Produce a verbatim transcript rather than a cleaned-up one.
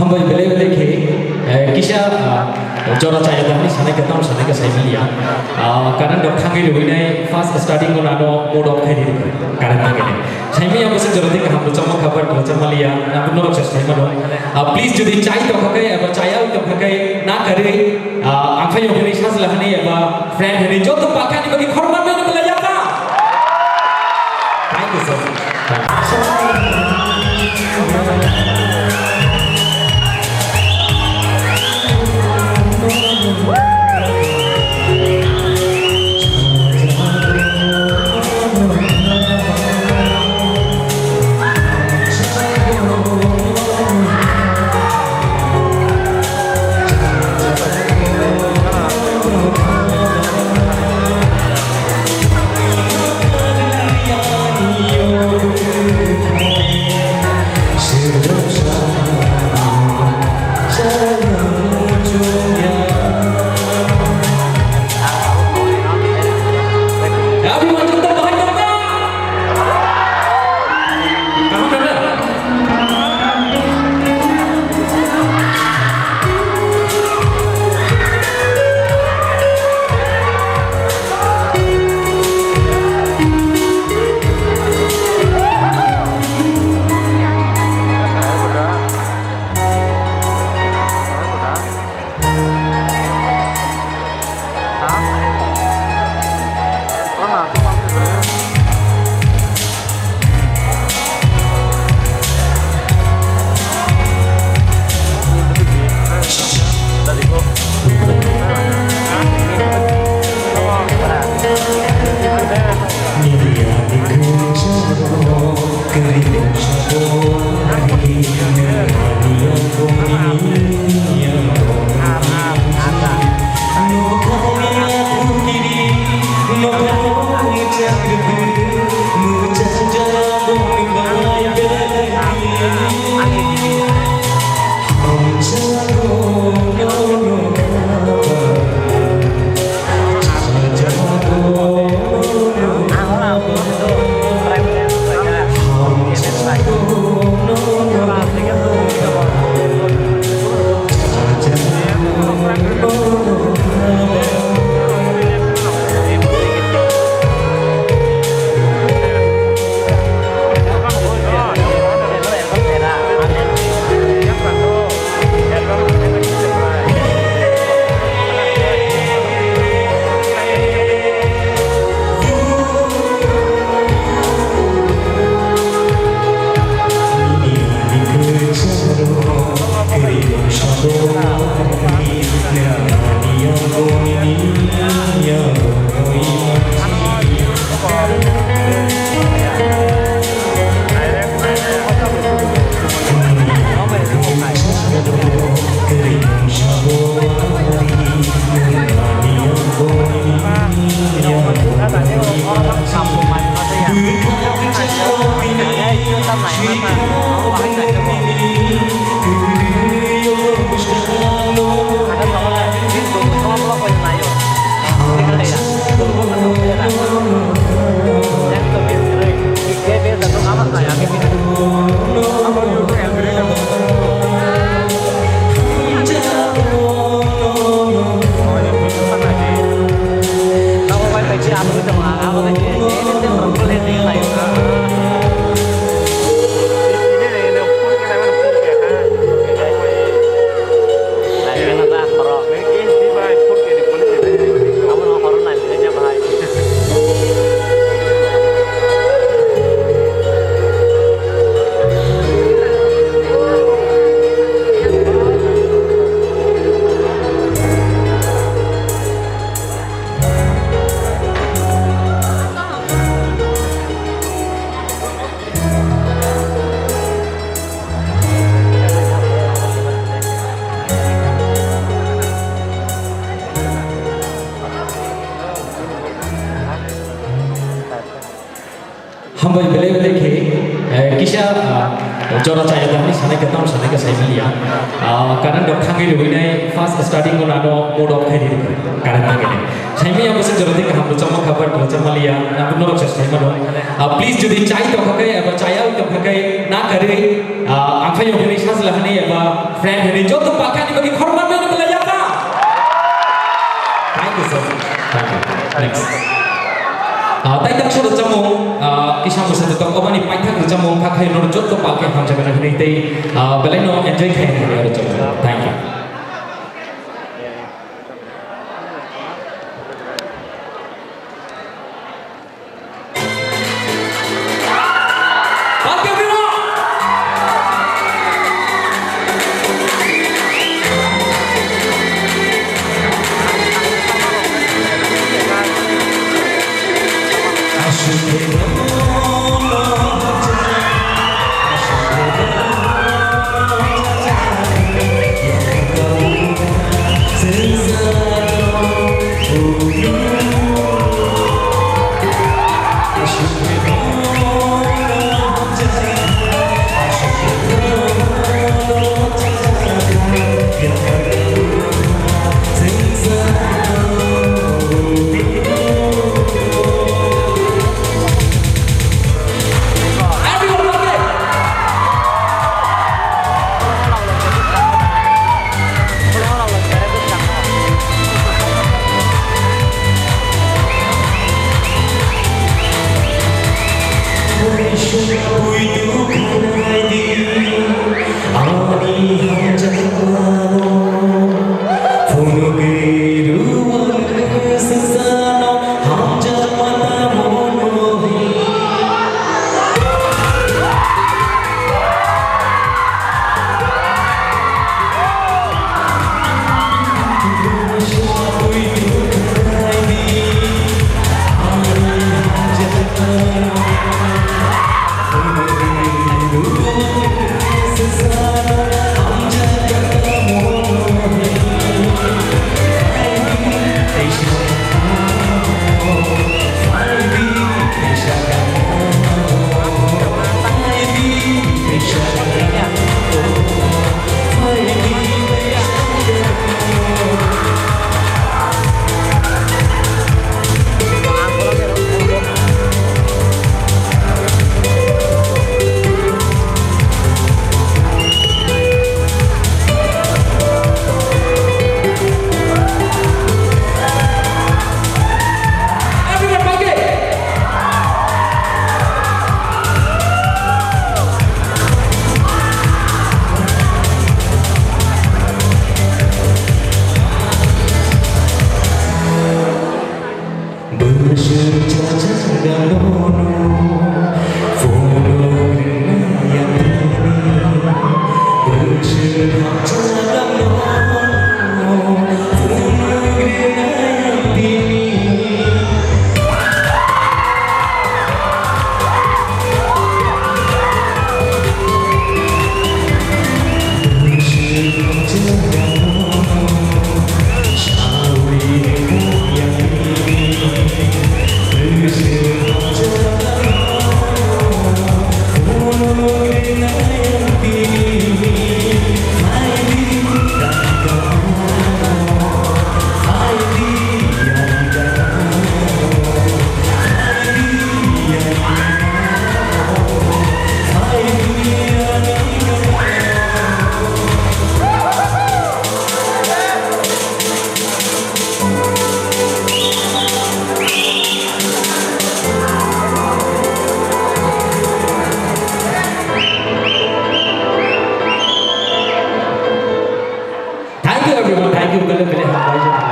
Bai belai belai khe, eh, kisa, ah, jora chaya da hwnwi sanai khe, tamo sanai khe sai manya. Ah, current rok thangwi rwinai first starting o nano mood off khai di current thangwi. Sai manya bwswk jora di kaham rwchapma kha, but rwchapma liya, abo norok se sai mano. Ah, please, jodi chai tongkha khe eba chaya tongkha khe na karwi, ah, ang phai yong hwnwi sajla hwnwi eba friend hwnwi joto pakhani bagwi khorokma mano belai ya ta. Thank you so much. Hambai belai belai khe, eh, kisa, ah, jora chaya da hwnwi sanai khe, tamo sanai khe sai manya. Ah, current rok thangwi rwinai first starting o nano mood off khai di current thangwi. Sai manya bwswk jora di kaham rwchapma kha, but rwchapma liya, abo norok se sai mano. Ah, please, jodi chai tongkha khe eba chaya tongkha khe na karwi, ah, ang phai yong hwnwi sajla hwnwi eba Friend, hini joto pakhani bagi khorokma mano belai yapa. Thank you so much. Thank you. Thanks. Ah, tai tak soro chamung, ah, kisa musa to obani paithak chamung kha khai no joto pakhe hamjagana hini tei, ah, belai no enjoy khai hini aro chamung. Thank you. Thank you everyone, thank you, belai belai hambai.